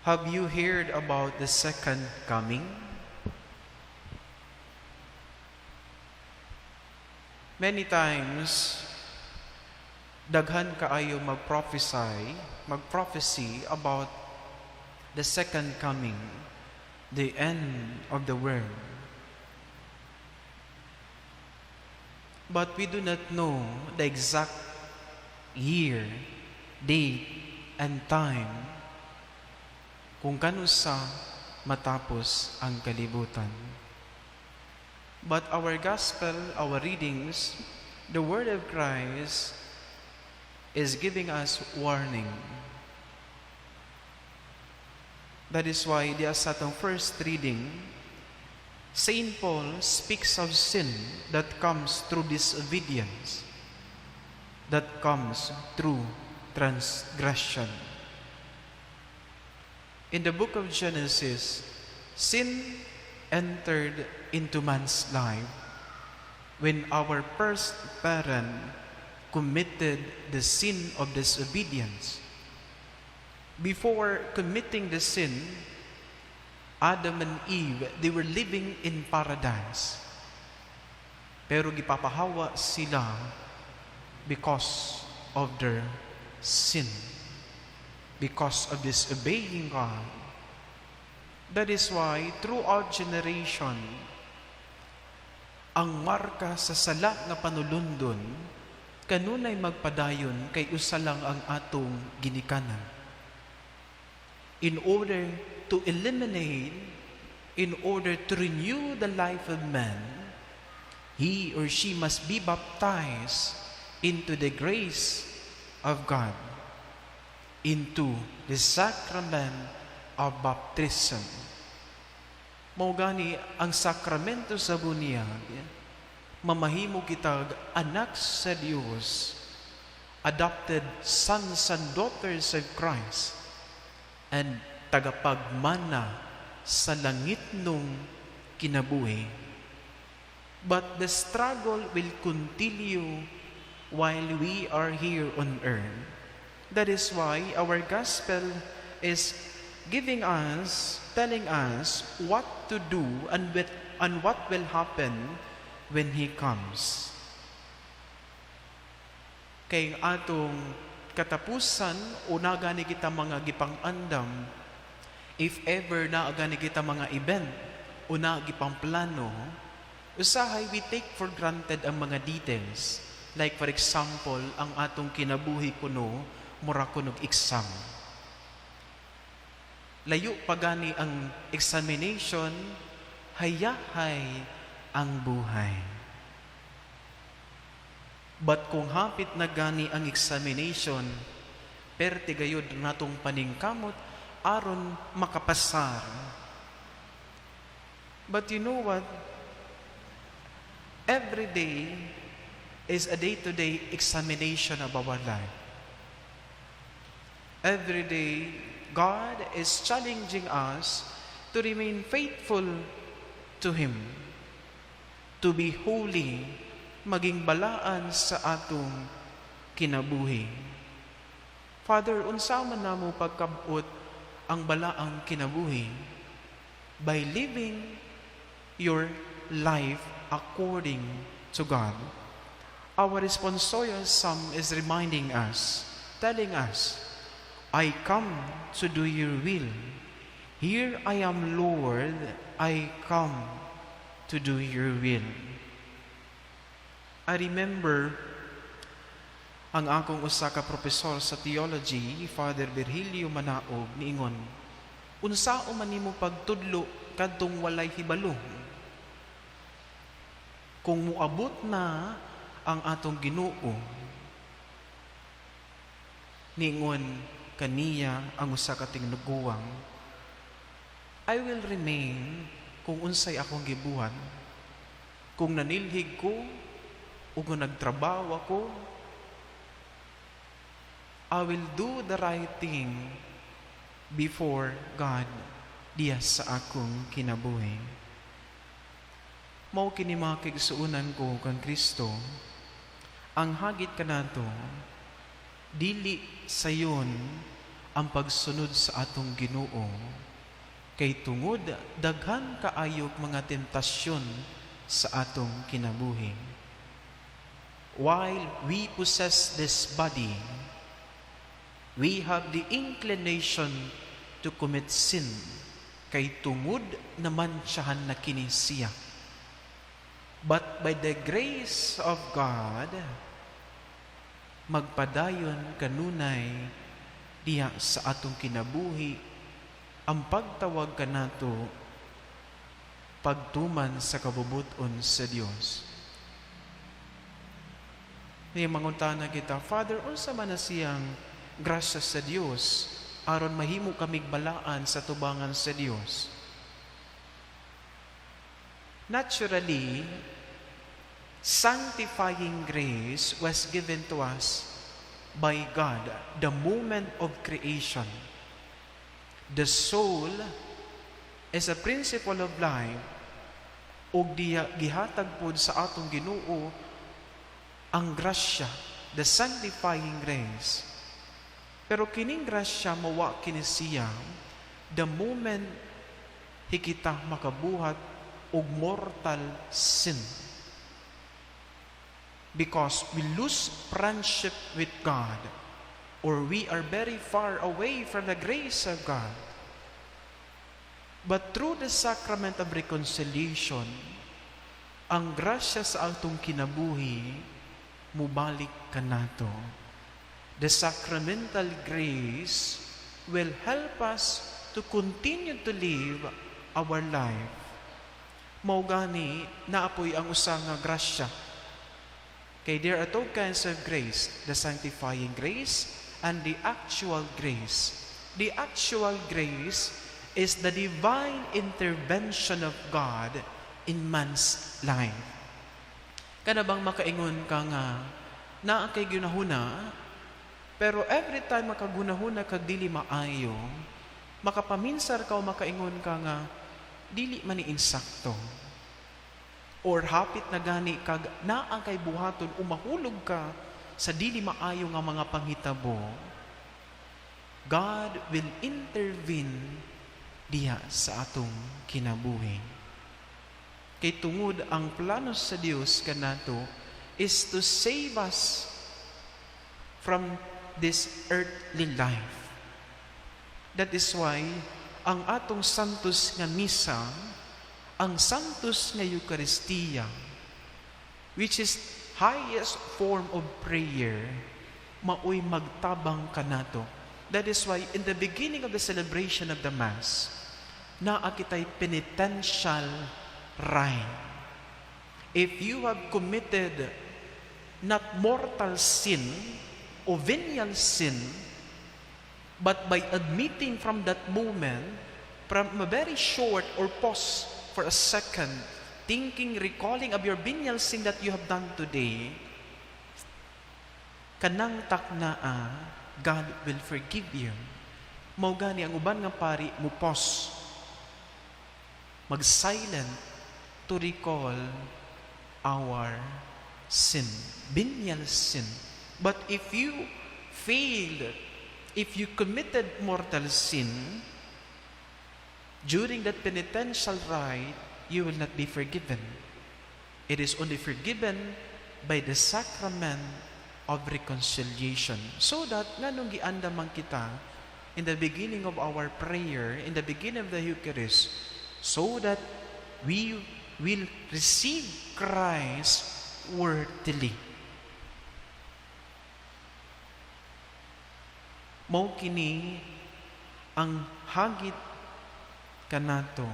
Have you heard about the second coming? Many times, daghan kaayo mag-prophesy, mag-prophecy about the second coming, the end of the world. But we do not know the exact year, date, and time kung kanusa matapos ang kalibutan. But our gospel, our readings, the word of Christ is giving us warning. That is why diya sa atong first reading, Saint Paul speaks of sin that comes through disobedience, that comes through transgression. In the book of Genesis, sin entered into man's life when our first parent committed the sin of disobedience. Before committing the sin, Adam and Eve, they were living in paradise. Pero gipapahawa sila because of their sin, because of disobeying God. That is why throughout generation, ang marka sa sala nga panulundon, kanunay magpadayon kay usa lang ang atong ginikanan. In order to eliminate, in order to renew the life of man, he or she must be baptized into the grace of God, into the sacrament of baptism. Mao gani ang sakramento sa bunyag, mamahimo kitag anak sa Dios, adopted sons and daughters of Christ, and tagapagmana sa langitnong kinabuhi. But the struggle will continue while we are here on earth. That is why our gospel is giving us, telling us what to do and what will happen when He comes. Kay ang atong katapusan, naa gani kita mga gipang-andam, if ever naa gani kita mga event, o naa gipang plano, usahay we take for granted ang mga details. Like, for example, ang atong kinabuhi kuno, mura kunog exam. Layo pa gani ang examination, hayahay ang buhay. But kung hapit na gani ang examination, perti gayud natong paningkamot aron makapasar. But you know what? Every day is a day-to-day examination of our life. Every day, God is challenging us to remain faithful to Him, to be holy, maging balaan sa atong kinabuhi. Father, unsa man namo pagkabot ang balaang kinabuhi? By living your life according to God. Our responsorial psalm is reminding us, telling us, "I come to do your will. Here I am, Lord, I come to do your will." I remember ang akong usa ka propesor sa theology, Father Virgilio Manaog, niingon, "Unsaon man nimo pagtudlo kadtong walay hibalo?" Kung muabot na ang atong Ginoo, niingon kaniya ang usa ka tiniguang, "I will remain kung unsay akong gibuhat. Kung nanilhig ko o kung nagtrabaho ako, I will do the right thing before God diya sa akong kinabuhi." Mao kini, mga kaigsuonan ko kang Kristo, ang hagit kanato, dili sayon Ang pagsunod sa atong Ginoo kay tungod daghan kaayog mga tentasyon sa atong kinabuhi. While we possess this body, we have the inclination to commit sin kay tungod namantsahan na kini siya. But by the grace of God, magpadayon kanunay diha sa atong kinabuhi ang pagtawag kanato pagtuman sa kabubut-on sa Dios. Niya mangutana kita, "Father, unsa man na siyang grasya sa Dios aron mahimo kamig balaan sa tubangan sa Dios?" Naturally, sanctifying grace was given to us by God the moment of creation. The soul is a principle of life ug diya gihatag pod sa atong Ginoo ang grasya, the sanctifying grace. Pero kining grasya, mawa kini siya the moment hikita makabuhat og mortal sin. Because we lose friendship with God or we are very far away from the grace of God. But through the sacrament of reconciliation, ang grasya sa atong kinabuhi mubalik kanato. The sacramental grace will help us to continue to live our life. Mao gani naa poy ang usa nga grasya. Kay there are two kinds of grace, the sanctifying grace and the actual grace. The actual grace is the divine intervention of God in man's life. Kana bang makaingon ka nga naa kay ginahuna, pero every time makagunahuna kag dili maayo, makapaminsar ka o makaingon ka nga dili man ni insakto. Or hapit na gani kag naa kay buhaton o mahulog ka sa dili maayo nga mga panghitabo, God will intervene diha sa atong kinabuhi. Kay tungod ang plano sa Dios kanato is to save us from this earthly life. That is why ang atong Santos nga Misa, ang Santos nga Eucharistia, which is highest form of prayer, maoy magtabang kanato. That is why in the beginning of the celebration of the Mass, naa kitay penitential rite. If you have committed not mortal sin o venial sin, but by admitting from that moment, from a very short or pause for a second, thinking, recalling of your venial sin that you have done today, kanang taknaa, God will forgive you. Mao gani ang uban nga pari mo pause, mag-silent to recall our sin, venial sin. But if you failed, if you committed mortal sin, during that penitential rite, you will not be forgiven. It is only forgiven by the sacrament of reconciliation. So that, nganong giandam man kita in the beginning of our prayer, in the beginning of the Eucharist, so that we will receive Christ worthily. Mao kini ang hagit kanato.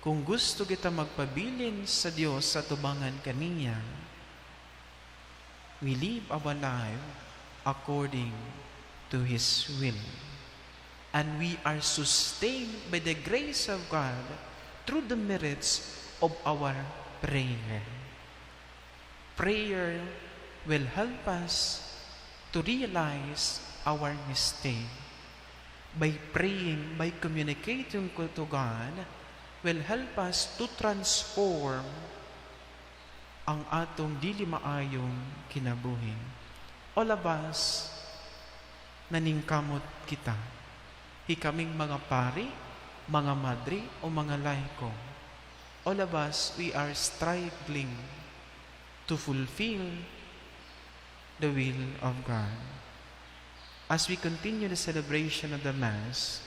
Kung gusto kita magpabilin sa Dios sa tubangan kaniya, we live our life according to His will. And we are sustained by the grace of God through the merits of our prayer. Prayer will help us to realize our mistake. By praying, by communicating to God, will help us to transform ang atong dili maayong kinabuhi. All of us Naningkamot kita. Hi kaming mga pari, mga madre o mga laiko. All of us, we are struggling to fulfill the will of God. As we continue the celebration of the Mass,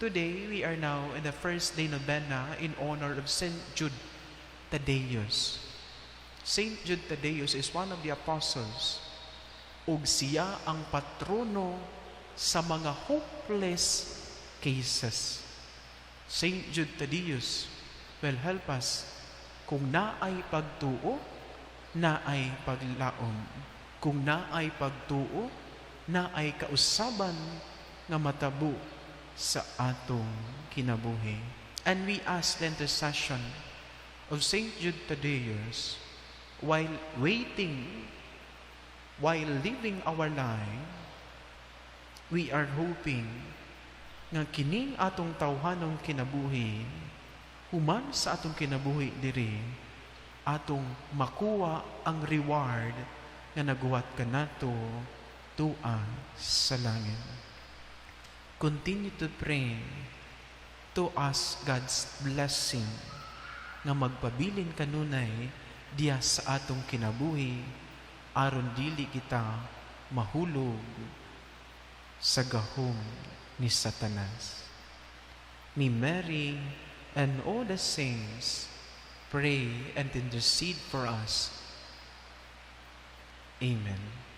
today we are now in the first day novena in honor of Saint Jude Thaddeus. Saint Jude Thaddeus is one of the apostles ug siya ang patrono sa mga hopeless cases. Saint Jude Thaddeus will help us kung naay pagtuo, naay paglaom. Kung naay pagtuo, naay kausaban nga matabo sa atong kinabuhi. And we ask the intercession of Saint Jude Thaddeus while waiting, while living our life, we are hoping nga kining atong tawhanong kinabuhi, human sa atong kinabuhi diri, atong makuha ang reward nga naguwat kanato tua sa langit. Continue to pray to ask God's blessing nga magpabilin kanunay diya sa atong kinabuhi aron dili kita mahulog sa gahom ni Satanas. May Mary and all the saints pray and intercede for us. Amen.